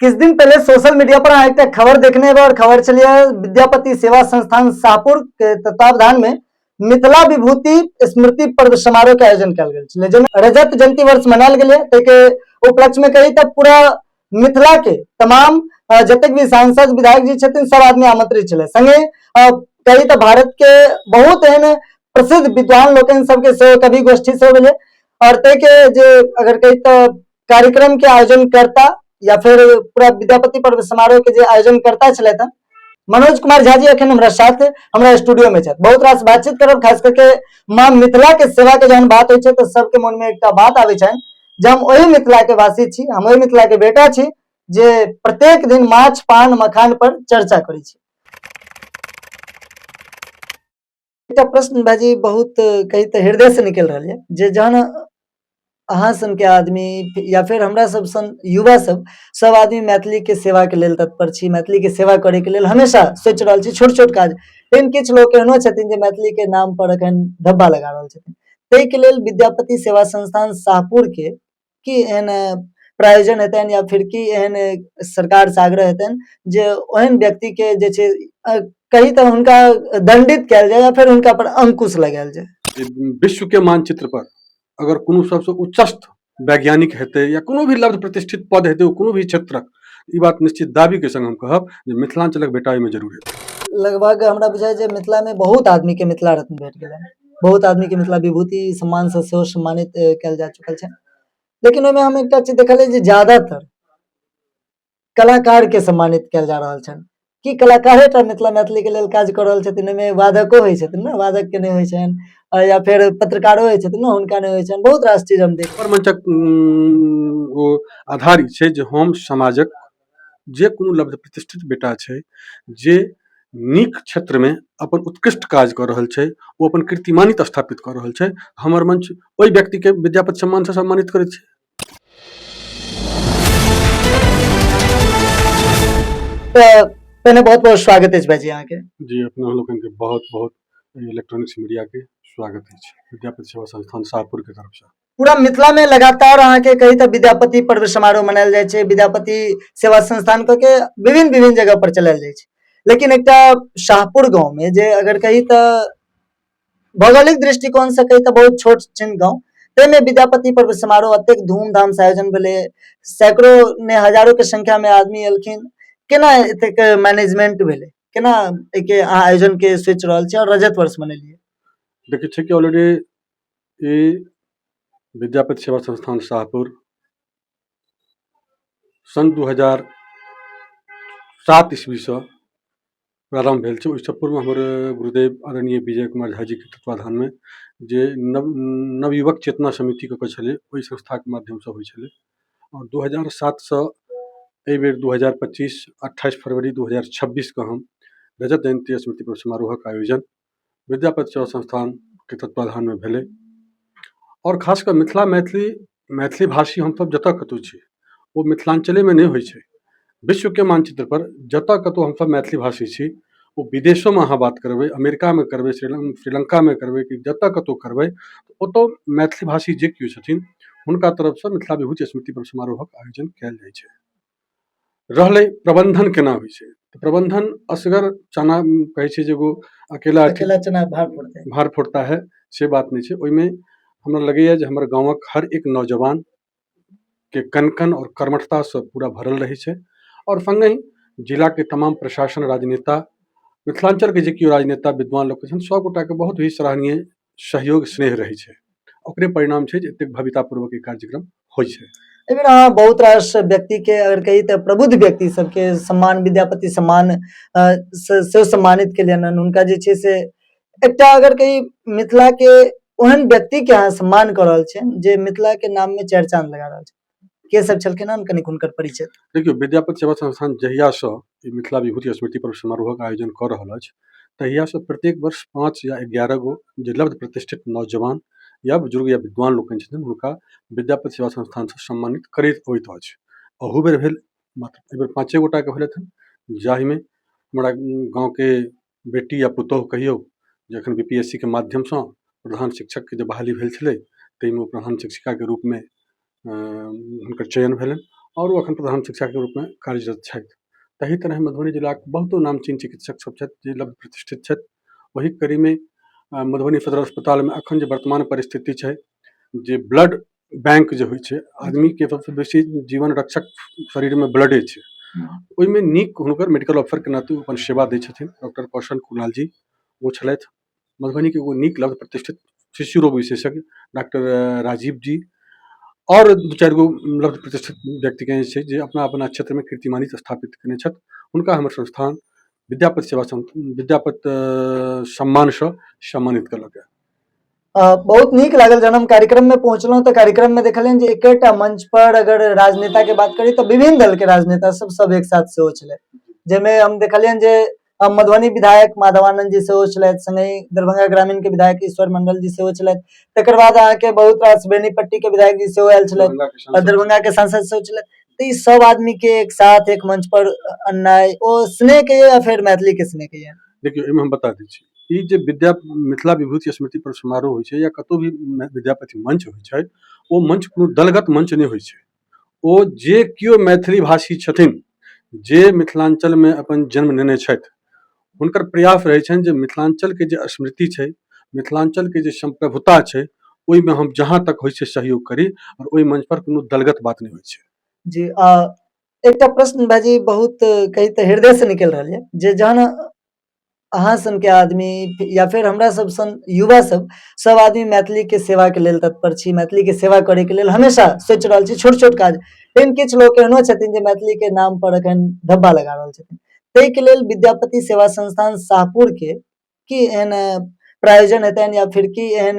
किछु दिन पहले सोशल मीडिया पर अहाँ एकटा खबर देखने हेबै और खबर छलियै विद्यापति सेवा संस्थान शाहपुर के तत्वावधान में मिथिला विभूति स्मृति पर्व समारोह के आयोजन कयल गेल छलै, जाहिमे रजत जयंती वर्ष मनायल गेलै। ताहिके उपलक्ष्य में कही तऽ पूरा मिथिला के तमाम जतेक भी सांसद विधायक जी छथिन सब आदमी आमंत्रित छलै। संगे कही तऽ भारत के बहुत एहन प्रसिद्ध विद्वान लोकनि सबके सेहो कवि गोष्ठी सेहो भेलै। और ताहिके जे अगर कही तऽ कार्यक्रम के आयोजन करता या फिर पूरा विद्यापति पर्व समारोह के जे आयोजन करता छलथि हन मनोज कुमार झा जी अखन हमरा साथ हमरा स्टूडियो में छथि। बहुत रास बातचीत करब, खास करके माँ मिथिला के सेवा के जहन बात होइ छै तऽ सबके मन में एकटा बात आबै छनि जे हम ओहि मिथिला के वासी छी, हम ओहि मिथिला के बेटा छी जे प्रत्येक दिन माछ पान मखान पर चर्चा करै छी। एकटा प्रश्न भाजी बहुत कही तऽ हृदय से निकलि रहल यऽ जे जहन अहाँ सनके आदमी या फिर हमरा सब सन युवा सब सब आदमी मैथिली के सेवा के लेल तत्पर छी, मैथिली के सेवा करे के लेल हमेशा सोचि रहल छी छोट छोट काज, लेकिन किछु लोक एहनो छथिन जे मैथिली के नाम पर एखन धब्बा लगा रहल छथिन। ताहिके लेल विद्यापति सेवा संस्थान शाहपुर के की एहन प्रायोजन हेतनि या फिर की एहन सरकार से आग्रह हेतनि जे ओहन व्यक्ति के जे छै कही तऽ हुनका दंडित कयल जाय या फिर हुनका पर अंकुश लगायल जाय? विश्व के मानचित्र पर अगर कोनो सबसँ उच्चस्थ वैज्ञानिक हेतै या कोनो भी लब्ध प्रतिष्ठित पद हेतै कोनो भी क्षेत्रक, ई बात निश्चित दाबी के संग हम कहब जे मिथिलांचलक बेटा ओहिमे जरूर हेतै। लगभग हमरा बुझाइ जे मिथिला में बहुत आदमी के मिथिला रत्न भेट गेलै, बहुत आदमी के मिथिला विभूति सम्मान से सेहो सम्मानित कयल जा चुकल छै। लेकिन ओहिमे हम एकटा चीज देखलियै जे ज्यादातर कलाकार के सम्मानित कयल जा रहल छनि। की कलाकारे टा मिथिला मैथिली के लेल काज कऽ रहल छथिन? ओहिमे वादको होइ छथिन ने, वादक के नहि होइ छनि, या फेर पत्रकारो होइ छथिन ने, हुनका नहि होइ छनि। बहुत रास चीज हम देख पर मंचक ओ आधार ई छै जे हम समाजक जे कोनो लब्ध प्रतिष्ठित बेटा छै जे नीक क्षेत्रमे अपन उत्कृष्ट काज कऽ रहल छै, ओ अपन कीर्तिमानित स्थापित कऽ रहल छै, हमर मंच ओहि व्यक्तिके विद्यापति सम्मानसँ सम्मानित करैत छै। तऽ पहिने बहुत बहुत स्वागत अछि भाईजी अहाँके। जी, अपना लोकनिके बहुत बहुत इलेक्ट्रॉनिक्स मीडिया के स्वागत अछि विद्यापति सेवा संस्थान शाहपुर के तरफ से। पूरा मिथिला में लगातार अहाँके कही तऽ विद्यापति पर्व समारोह मनायल जाइ छै, विद्यापति सेवा संस्थान कऽ के विभिन्न विभिन्न जगह पर चलायल जाइ छै। लेकिन एकटा शाहपुर गाँव में जे अगर कही तऽ भौगोलिक दृष्टिकोण से कही तऽ बहुत छोट छिन गाँव, ताहिमे विद्यापति पर्व समारोह एतेक धूमधाम से आयोजन भेलै, सैकड़ों ने हजारों के संख्या में आदमी एलखिन। केना एतेक मैनेजमेंट भेलै, केना एहिके अहाँ आयोजन के सोचि रहल छी और रजत वर्ष मनेलियै? देखै छै कि ऑलरेडी ई विद्यापति सेवा संस्थान शाहपुर सन 2007 ईस्वीसँ प्रारम्भ भेल छै। ओहिसँ पूर्व हमर गुरुदेव आदरणीय विजय कुमार झा जीके तत्वाधानमे जे नवयुवक चेतना समिति कऽ कऽ छलै, ओहि संस्थाके माध्यमसँ होइ छलै। आओर 2007सँ एहिबेर 2025 28 फरवरी 2026के हम रजत जयन्ती स्मृति पर्व समारोहक आयोजन विद्यापति सेवा संस्थानके तत्वाधानमे भेलै। आओर खास कऽ मिथिला मैथिली मैथिली भाषी हमसभ जतऽ कतहु छी, ओ मिथिलाञ्चलेमे नहि होइ छै, विश्वके मानचित्रपर जतऽ कतहु हमसभ मैथिली भाषी छी, ओ विदेशोमे अहाँ बात करबै, अमेरिकामे करबै, श्रीलङ्कामे करबै कि जतऽ कतहु करबै, ओतऽ मैथिली भाषी जे केओ छथिन हुनका तरफसँ मिथिला विभूति स्मृति पर्व समारोहक आयोजन कयल जाइ छै। रहलै प्रबन्धन केना होइ छै, तऽ प्रबन्धन असगर चना कहै छै जे एगो अकेला अकेला चना भार फोड़ता है, भार फोड़ता है, से बात नहि छै। ओहिमे हमरा लगैए जे हमर गाँवक हर एक नौजवान के कन कन आओर कर्मठतासँ पूरा भरल रहै छै। आओर सङ्गहि जिलाके तमाम प्रशासन, राजनेता, मिथिलाञ्चलके जे केओ राजनेता विद्वान लोक छथिन, सब गोटाके बहुत ही सराहनीय सहयोग स्नेह रहै छै। ओकरे परिणाम छै जे एतेक भव्यतापूर्वक ई कार्यक्रम होइ छै। एहिबेर अहाँ बहुत रास व्यक्ति के अगर कही तऽ प्रबुद्ध व्यक्ति सबके सम्मान विद्यापति सम्मान सेहो सम्मानित केलियनि हन। हुनका जे छै से एकटा अगर कही मिथिला के ओहन व्यक्ति के अहाँ सम्मान कऽ रहल छियनि जे मिथिला के नाम में चारि चांद लगा रहल छै। के सब छलखिन हन, कनिक हुनकर परिचय। देखियौ, विद्यापति सेवा संस्थान जहियासँ ई मिथिला विभूति स्मृति पर्व समारोहक आयोजन कऽ रहल अछि, तहियासँ प्रत्येक वर्ष 5 या 11 गो जे लब्ध प्रतिष्ठित नौजवान या बुजुर्ग या विद्वान लोकनि छथिन, हुनका विद्यापति सेवा संस्थानसँ सम्मानित करैत अबैत अछि। अहू बेर भेल, मात्र एहि बेर 5 गोटाके भेलथि हन, जाहिमे हमरा गाँवके बेटी या पुतोहु कहियौ, जखन BPSC के माध्यमसँ प्रधान शिक्षकके जे बहाली भेल छलै, ताहिमे ओ प्रधान शिक्षिकाके रूपमे हुनकर चयन भेलनि। आओर ओ एखन प्रधान शिक्षकके रूपमे कार्यरत छथि। ताहि तरहे मधुबनी जिलाके बहुतो नामचीन चिकित्सक सब छथि जे लब्ध प्रतिष्ठित छथि। ओहि कड़ीमे मधुबनी सदर अस्पतालमे एखन जे वर्तमान परिस्थिति छै जे ब्लड बैंक जे होइ छै, आदमीके सबसँ बेसी जीवन रक्षक शरीरमे ब्लडे छै, ओहिमे नीक हुनकर मेडिकल ऑफिसरके नाते ओ अपन सेवा दै छथिन। डॉक्टर कौशल कुणाल जी ओ छलथि। मधुबनीके एगो नीक लब्ध प्रतिष्ठित शिशु रोग विशेषज्ञ डॉक्टर राजीव जी आओर 2-4 गो लब्ध प्रतिष्ठित व्यक्तिके जे छै जे अपना अपना क्षेत्रमे कीर्तिमानी स्थापित केने छथि, हुनका हमर संस्थान विद्यापति सेवा विद्यापति सम्मानसँ सम्मानित केलक। बहुत नीक लागल जहन हम कार्यक्रम में पहुंचलहुं तऽ कार्यक्रम में देखलियनि जे एकेटा मंच पर अगर राजनेता के बात करी तऽ विभिन्न दल के राजनेता सब सब एक साथ सेहो छलै, जाहिमे हम देखलियनि जे मधुबनी विधायक माधवानंद जी सेहो छलथि, संगहि दरभंगा ग्रामीण के विधायक ईश्वर मंडल जी सेहो छलथि, तकर बाद अहाँके बहुत रास बेनीपट्टी के विधायक जी सेहो आयल छलथि, दरभंगा के सांसद सेहो छलथि। तऽ ई सब आदमी के एक साथ एक मंच पर अननाइ ओ स्नेह के या फेर मैथिली के स्नेह के? देखियौ, एहिमे हम बता दै छी, ई जे विद्या मिथिला विभूति स्मृति पर्व समारोह होइ छै या कतहु भी विद्यापति मंच होइ छै, ओ मंच कोनो दलगत मंच नहि होइ छै। ओ जे केओ मैथिली भाषी छथिन, जे मिथिलाञ्चलमे अपन जन्म नेने छथि, हुनकर प्रयास रहै छनि जे मिथिलाञ्चलके जे स्मृति छै, मिथिलाञ्चलके जे सम्प्रभुता छै, ओहिमे हम जहाँ तक होइ छै सहयोग करी, आओर ओहि मंच पर कोनो दलगत बात नहि होइ छै। जी, एकटा प्रश्न भाईजी बहुत कही तऽ हृदय से निकलि रहल यऽ जे जहन अहाँ सनके आदमी या फेर हमरा सब सन युवा सब सब आदमी मैथिली के सेवा के लेल तत्पर छी, मैथिली के सेवा करे के लेल हमेशा सोचि रहल छी छोट छोट काज, लेकिन किछु लोक एहनो छथिन जे मैथिली के नाम पर एखन धब्बा लगा रहल छथिन, ताहिके लेल विद्यापति सेवा संस्थान शाहपुर के की एहन प्रायोजन हेतनि या फिर की एहन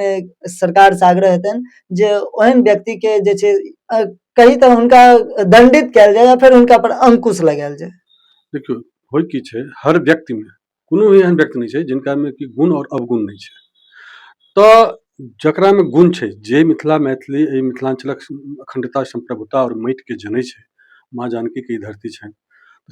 सरकार से आग्रह हेतनि जे ओहन व्यक्ति के जे छै कही तऽ हुनका दंडित कयल जाय या फेर हुनका पर अंकुश लगायल जाय? देखियौ, होइ की छै, हर व्यक्तिमे कोनो भी एहन व्यक्ति नहि छै जिनकामे कि गुण आओर अवगुण नहि छै। तऽ जकरामे गुण छै, जे मिथिला मैथिली एहि मिथिलाञ्चलक अखण्डता, सम्प्रभुता आओर माटिके जनै छै, माँ जानकीके ई धरती छनि,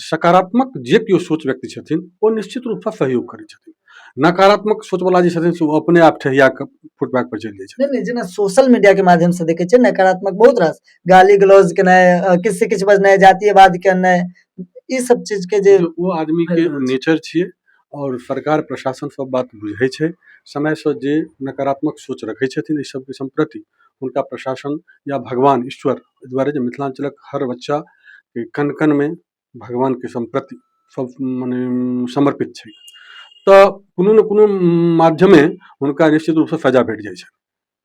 सकारात्मक जे केओ सोच व्यक्ति छथिन ओ निश्चित रूपसँ सहयोग करै छथिन। नकारात्मक सोचवला जे छथिन से ओ अपने आप ठहिया कऽ फुटपाथ पर चलि जाइ छथिन। नहि नहि, जेना सोशल मीडिया के माध्यम से देखै छियै नकारात्मक बहुत रास गाली गलौज केनाइ, किछु से किछु बजनाइ, जातीयवाद केनाइ, ई सब चीज के जे ओ आदमी के नेचर छियै आओर सरकार प्रशासन सब बात बुझै छै। समयसँ जे नकारात्मक सोच रखै छथिन एहि सबके सम्प्रति हुनका प्रशासन या भगवान ईश्वर, एहि दुआरे जे मिथिलाञ्चलक हर बच्चा के कण कणमे भगवानके सम्प्रति सब मने समर्पित छै, तऽ कोनो ने कोनो माध्यमे हुनका निश्चित रूपसँ सजा भेट जाइ छनि।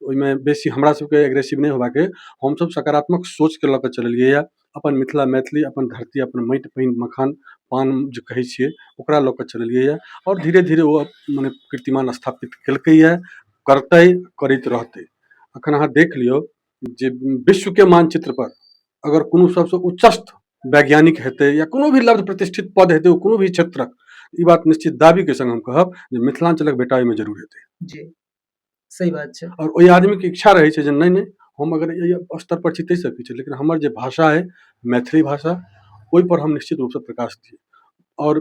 ओहिमे बेसी हमरा सबके एग्रेसिव नहि होबाके, हमसब सकारात्मक सोचके लऽ कऽ चललियै यऽ। अपन मिथिला मैथिली, अपन धरती, अपन माटि पानि मखान पान जे कहै छियै ओकरा लऽ कऽ चललियै यऽ आओर धीरे धीरे ओ मने कीर्तिमान स्थापित केलकै यऽ, करतै, करैत रहतै। अखन अहाँ देख लियौ जे विश्वके मानचित्र पर अगर कोनो सबसँ उच्चस्थ वैज्ञानिक हेतै या कोनो भी लब्ध प्रतिष्ठित पद हेतै ओ कोनो भी क्षेत्रक, ई बात निश्चित दाबीके संग हम कहब जे मिथिलाञ्चलक बेटा ओहिमे जरूर हेतै। जी, सही बात छै। आओर ओहि आदमीके इच्छा रहै छै जे नहि नहि, हम अगर एहि स्तर पर छी ताहिसँ किछु, लेकिन हमर जे भाषा अइ मैथिली भाषा, ओहिपर हम निश्चित रूपसँ प्रकाश दियै। आओर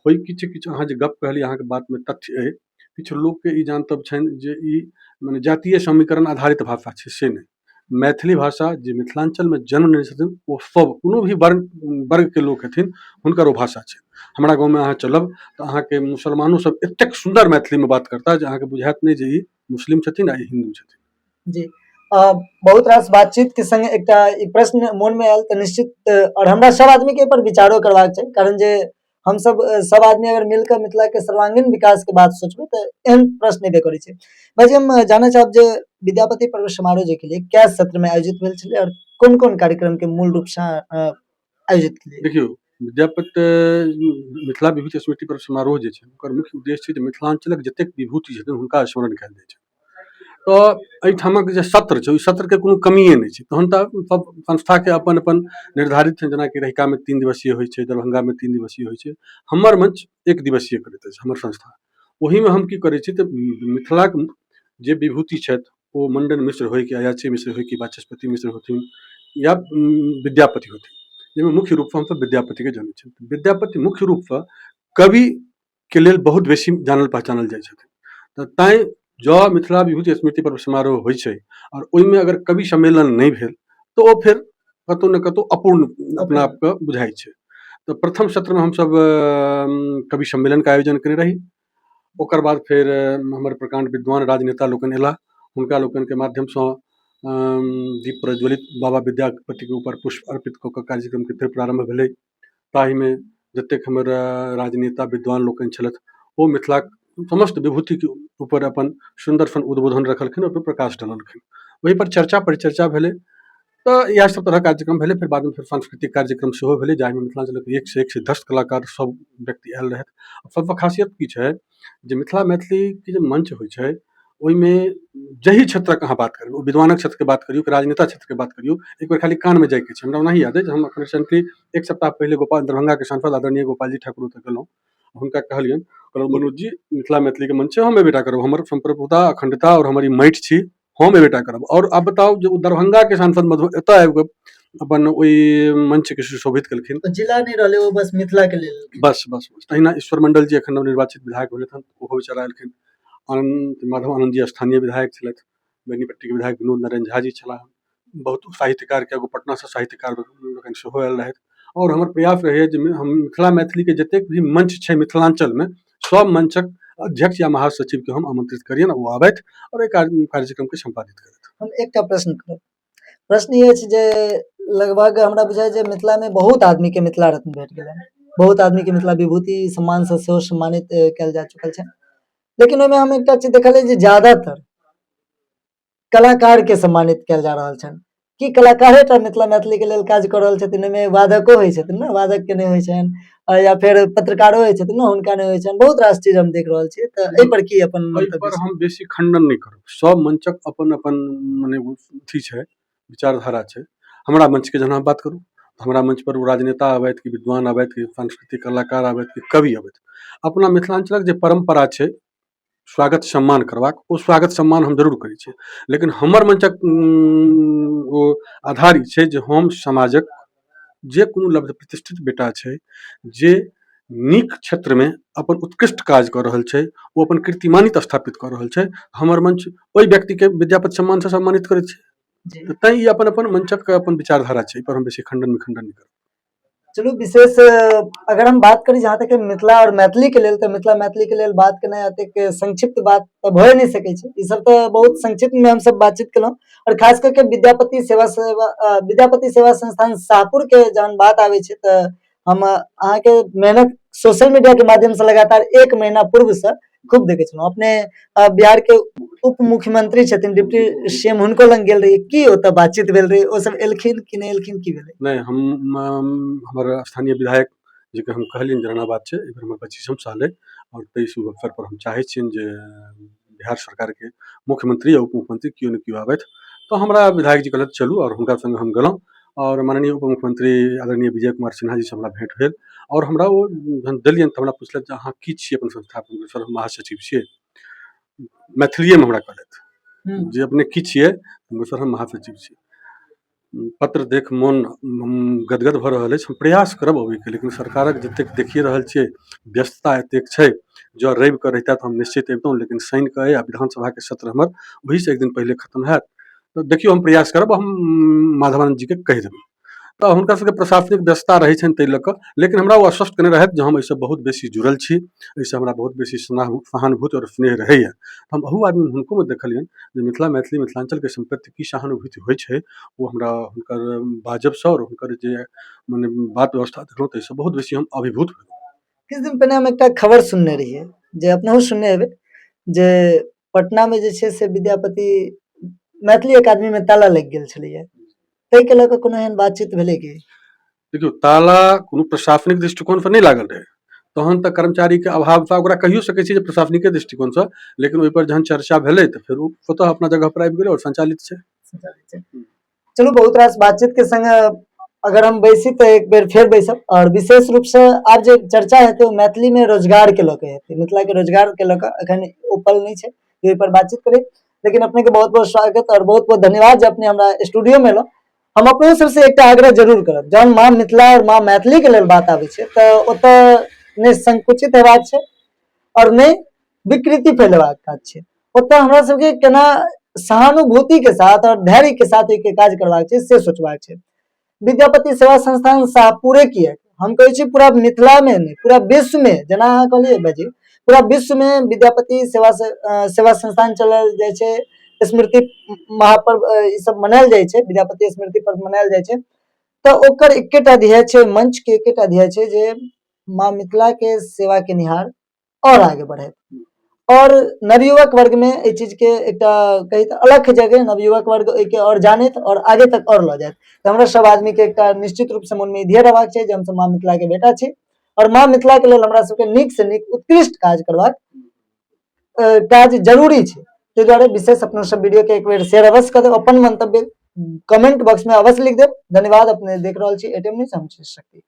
होइ किछु किछु अहाँ जे गप कहलियै, अहाँके बातमे तथ्य अइ, किछु लोकके ई जानतब छनि जे ई मने जातीय समीकरण आधारित भाषा छै, से नहि। मैथिली भाषा जे मिथिलाञ्चलमे जन्म लेने छथिन ओ सब कोनो भी वर्ग वर्गके लोक हेथिन हुनकर ओ भाषा छै। हमरा गाँवमे अहाँ चलब तऽ अहाँके मुसलमानो सब एतेक सुन्दर मैथिलीमे बात करता जे अहाँके बुझायत नहि जे ई मुस्लिम छथिन आ ई हिन्दू छथिन। जी, बहुत रास बातचीत के संग एकटा ई प्रश्न मोन मे आयल तऽ निश्चित और हमरा सब आदमी के पर विचारो करबाक छै, कारण जे हम सब सब आदमी अगर मिलकर मिथिला के सर्वांगीण विकास के बात सोचबै तऽ एहन प्रश्न एबे करै छै। भाईजी, हम जानऽ चाहब जे विद्यापति पर्व समारोह जे के लिए कै सत्र में आयोजित भेल छलै और कोन कोन कार्यक्रम के मूल रूप से आयोजित केलियै? देखियौ, विद्यापति मिथिला विभूति स्मृति पर्व समारोह जे छै ओकर मुख्य उद्देश्य छै जे मिथिलाञ्चलक जतेक विभूति छथिन हुनका स्मरण कयल जाइ छै। तऽ एहिठामक जे सत्र छै ओहि सत्रके कोनो कमिए नहि छै। तहन तऽ सब संस्थाके अपन अपन निर्धारित छै, जेनाकि रहिकामे 3 दिवसीय होइ छै, दरभंगामे 3 दिवसीय होइ छै, हमर मंच 1 दिवसीय करैत अछि हमर संस्था। ओहिमे हम की करै छी तऽ मिथिलाक जे विभूति छथि ओ मण्डन मिश्र होइ कि अयाची मिश्र होइ कि वाचस्पति मिश्र होथिन या विद्यापति होथिन, जाहिमे मुख्य रूपसँ हमसब विद्यापतिके जनै छी। विद्यापति मुख्य रूपसँ कविके लेल बहुत बेसी जानल पहचानल जाइ छथिन, तऽ तैँ जँ मिथिला विभूति स्मृति पर्व समारोह होइ छै आओर ओहिमे अगर कवि सम्मेलन नहि भेल तऽ ओ फेर कतहु ने कतहु अपूर्ण अपना आपके बुझाइ छै। तऽ प्रथम सत्रमे हमसभ कवि सम्मेलनके आयोजन केने रही। ओकर बाद फेर हमर प्रकाण्ड विद्वान राजनेता लोकनि अयलाह, हुनका लोकनिके माध्यमसँ दीप प्रज्वलित बाबा विद्यापतिके ऊपर पुष्प अर्पित कऽ कऽ कार्यक्रमके फेर प्रारम्भ भेलै। ताहिमे जतेक हमर राजनेता विद्वान लोकनि छलथि ओ मिथिलाक समस्त विभूतिके ऊपर अपन सुन्दर सन उद्बोधन रखलखिन, ओहिपर प्रकाश डाललखिन, ओहिपर चर्चा परिचर्चा भेलै। तऽ इएह सब तरहक कार्यक्रम भेलै। फेर बादमे फेर सांस्कृतिक कार्यक्रम सेहो भेलै, जाहिमे मिथिलाञ्चलक एक से एक से 10 कलाकार सब व्यक्ति आयल रहथि। सबसँ खासियत की छै जे मिथिला मैथिलीके जे मंच होइ छै ओहिमे जाहि क्षेत्रक अहाँ बात करियौ, विद्वानक क्षेत्रके बात करियौ कि राजनेता क्षेत्रके बात करियौ, एक बेर खाली कानमे जाइके छै। हमरा ओनाही याद अइ जे हम एखन रिसेंटली एक सप्ताह पहिले गोपाल दरभंगाके सांसद आदरणीय गोपालजी ठाकुर ओतऽ गेलहुँ, हुनका कहलियनि, कहलहुँ मनोज जी मिथिला मैथिलीके मंच छै, हम एबेटा करब, हमर सम्प्रभुता अखंडता आओर हमर ई माटि छी, हम एबेटा करब। आओर आब बताउ जे ओ दरभंगाके सांसद मधुबनी एतऽ आबि कऽ अपन ओहि मंचके सुशोभित केलखिन। जिला नहि रहलै ओ, बस मिथिला के लेल। बस बस बस। तहिना ईश्वर मंडल जी एखन नवनिर्वाचित विधायक भेलथि हन, ओहो बेचारा एलखिन। आनंद माधव आनंद जी स्थानीय विधायक छलथि, बेनीपट्टीके विधायक विनोद नारायण झा जी छलाह, बहुत साहित्यकार के एगो पटनासँ साहित्यकार लोकनि सेहो आयल रहथि। आओर हमर प्रयास रहैए जे हम मिथिला मैथिलीके जतेक भी मंच छै मिथिलाञ्चलमे, सब मंचक अध्यक्ष या महासचिवके हम आमंत्रित करियनि, ओ आबथि आओर एहि कार्यक्रमके सम्पादित करथि। हम एकटा प्रश्न करब, प्रश्न ई अछि जे लगभग हमरा बुझाइ जे मिथिलामे बहुत आदमीके मिथिला रत्न भेट गेलनि, बहुत आदमीके मिथिला विभूति सम्मानसँ सेहो सम्मानित कयल जा चुकल छनि, लेकिन ओहिमे हम एकटा चीज देखलियै जे ज्यादातर कलाकारके सम्मानित कयल जा रहल छनि। की कलाकारे टा मिथिला मैथिलीके लेल काज कऽ रहल छथिन? ओहिमे वादको होइ छथिन ने, वादकके नहि होइ छनि, या फेर पत्रकारो होइ छथिन ने, हुनका नहि होइ छनि। बहुत रास चीज हम देख रहल छी, तऽ एहिपर की अपन एहि पर हम बेसी खंडन नहि करब। सब मंचक अपन अपन मने अथी छै, विचारधारा छै। हमरा मंचके जहन अहाँ बात करू, हमरा मंच पर ओ राजनेता आबथि कि विद्वान आबथि कि सांस्कृतिक कलाकार आबथि कि कवि आबथि, अपना मिथिलाञ्चलक जे परम्परा छै स्वागत सम्मान करबाक, ओ स्वागत सम्मान हम जरूर करै छियै। लेकिन हमर मंचक ओ आधार ई छै जे हम समाजक जे कोनो लब्ध प्रतिष्ठित बेटा छै, जे नीक क्षेत्रमे अपन उत्कृष्ट काज कऽ रहल छै, ओ अपन कीर्तिमानित स्थापित कऽ रहल छै, हमर मंच ओहि व्यक्तिके विद्यापति सम्मानसँ सम्मानित करै छै। तऽ तैँ ई अपन अपन मंचक अपन विचारधारा छै, एहिपर हम बेसी खंडन विखंडन नहि करब। चलू, विशेष अगर हम बात करी जहाँ तक मिथिला और मैथिली के लेल, तऽ मिथिला मैथिली के लेल बात केनाइ एतेक संक्षिप्त बात तऽ भए नहि सकै छै। ई सब तऽ बहुत संक्षिप्त में हमसब बातचीत केलहुँ, और खास करके विद्यापति सेवा सेवा विद्यापति सेवा संस्थान शाहपुर के जहन बात आबै छै तऽ हम अहाँके मेहनत सोशल मीडिया के माध्यम से लगातार एक महीना पूर्व से खूब देखै छलहुँ। अपने बिहार के उप मुख्यमंत्री छथिन, डिप्टी सीएम, हुनको लग गेल रहियै, की ओतऽ बातचीत भेल रहै? ओ सब एलखिन कि नहि एलखिन, की भेलै? नहि, हम हमर स्थानीय विधायक जीके हम कहलियनि जे एना बात छै, एहि बेर हमर 25म साल अइ आओर ताहि शुभ अवसर पर हम चाहै छियनि जे बिहार सरकारके मुख्यमंत्री या उप मुख्यमंत्री केओ ने केओ आबथि। तऽ हमरा विधायक जी कहलथि चलू, आओर हुनका संगे हम गेलहुँ आओर माननीय उप मुख्यमंत्री आदरणीय विजय कुमार सिन्हा जी से हमरा भेंट भेल आओर हमरा ओ जहन देलियनि तऽ हमरा पुछलथि जे अहाँ की छियै अपन संस्थापक? सर हम महासचिव छियै। मैथिलिएमे हमरा कहलथि जे अपने की छियै? हम सर हम महासचिव छी। पत्र देख मोन गदगद भऽ रहल अछि, हम प्रयास करब अबैके, लेकिन सरकारक जतेक देखिए रहल छियै व्यस्तता एतेक छै, जँ रविके रहिता तऽ हम निश्चित अबितहुँ, लेकिन शनिके अइ आ विधानसभाके सत्र हमर ओहिसँ एक दिन पहिले खत्म हैत, तऽ देखियौ हम प्रयास करब, हम माधवानंद जीके कहि देबनि। तऽ हुनका सबके प्रशासनिक व्यस्तता रहै छनि ताहि लऽ कऽ, लेकिन हमरा ओ आश्वस्त केने रहथि जे हम एहिसँ बहुत बेसी जुड़ल छी, एहिसँ हमरा बहुत बेसी सहानुभूति आओर स्नेह रहैए। हम अहू आदमी हुनकोमे देखलियनि जे मिथिला मैथिली मिथिलाञ्चलके सम्प्रति की सहानुभूति होइ छै, ओ हमरा हुनकर बाजबसँ आओर हुनकर जे मने बात व्यवस्था देखलहुँ ताहिसँ बहुत बेसी हम अभिभूत भेलहुँ। किछु दिन पहिने हम एकटा खबर सुनने रहियै, जे अपनहु सुनने हेबै, जे पटनामे जे छै से विद्यापति मैथिली अकादमीमे ताला लागि गेल छलैया, ताहिके लऽ कऽ कोनो एहन बातचीत भेलै की? देखियौ, ताला कोनो प्रशासनिक दृष्टिकोणसँ नहि लागल रहै, तहन तऽ कर्मचारीके अभावसँ ओकरा कहियो सकै छी जे प्रशासनिके दृष्टिकोणसँ, लेकिन ओहिपर जहन चर्चा भेलै तऽ फेर ओ स्वतः अपना जगह पर आबि गेलै आओर संचालित छै। चलू, बहुत रास बातचीत के संग अगर हम बैसी तऽ एक बेर फेर बैसब, और विशेष रूप से आब जे चर्चा हेतै ओ मैथिली में रोजगार के लऽ के हेतै, मिथिला के रोजगार के लऽ कऽ। एखन ओ पल नहि छै ओहि पर बातचीत करी, लेकिन अपने के बहुत बहुत स्वागत और बहुत बहुत धन्यवाद जे अपने हमरा स्टूडियो में एलहुँ। हम अपनो सबसे एकटा आग्रह जरूर करब, जहन माँ मिथिला और माँ मैथिली के लेल बात आबै छै तऽ ओतऽ नहि संकुचित हेबाक छै और नहि विकृति फैलेबाक काज छै। ओतऽ हमरा सबके केना सहानुभूति के साथ और धैर्य के साथ एक काज करबाक छै से सोचबाक छै। विद्यापति सेवा संस्थान शाहपुरे किए, हम कहै छी पूरा मिथिला में नहि, पूरा विश्व में, जेना अहाँ कहलियै भाईजी, पूरा विश्व में विद्यापति सेवा सेवा संस्थान चलायल जाइ छै, स्मृति महापर्व ई सब मनायल जाइ छै, विद्यापति स्मृति पर्व मनायल जाइ छै। तऽ ओकर एकेटा ध्येय छै, मंच के एकेटा ध्येय छै जे माँ मिथिला के सेवा केनिहार और आगे बढ़े और नवयुवक वर्ग में एहि चीज के एकटा कही तऽ अलग जगह नवयुवक वर्ग एहिके और जानैत और आगे तक और लऽ जायत। तऽ हमरा सब आदमी के एकटा निश्चित रूप से मन में ध्येय रहबाक चाही जे हमसब माँ मिथिला के बेटा छी और माँ मिथिला के लेल हमरा सबके नीक से नीक उत्कृष्ट काज करबाक काज जरूरी छै। ताहि दुआरे विशेष अपना सब वीडियो के एक बेर शेयर अवश्य कऽ देब, अपन मंतव्य कमेंट बॉक्स में अवश्य लिख देब। धन्यवाद। अपने देख रहल छी एटीएम न्यूज, हम छी शक्ति।